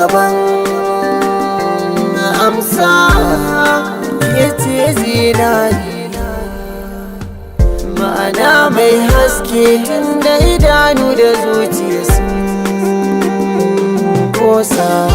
Ban amsa, ya ce zinari, ma'ana mai haske, tun da idanu da zuciya sun kosa.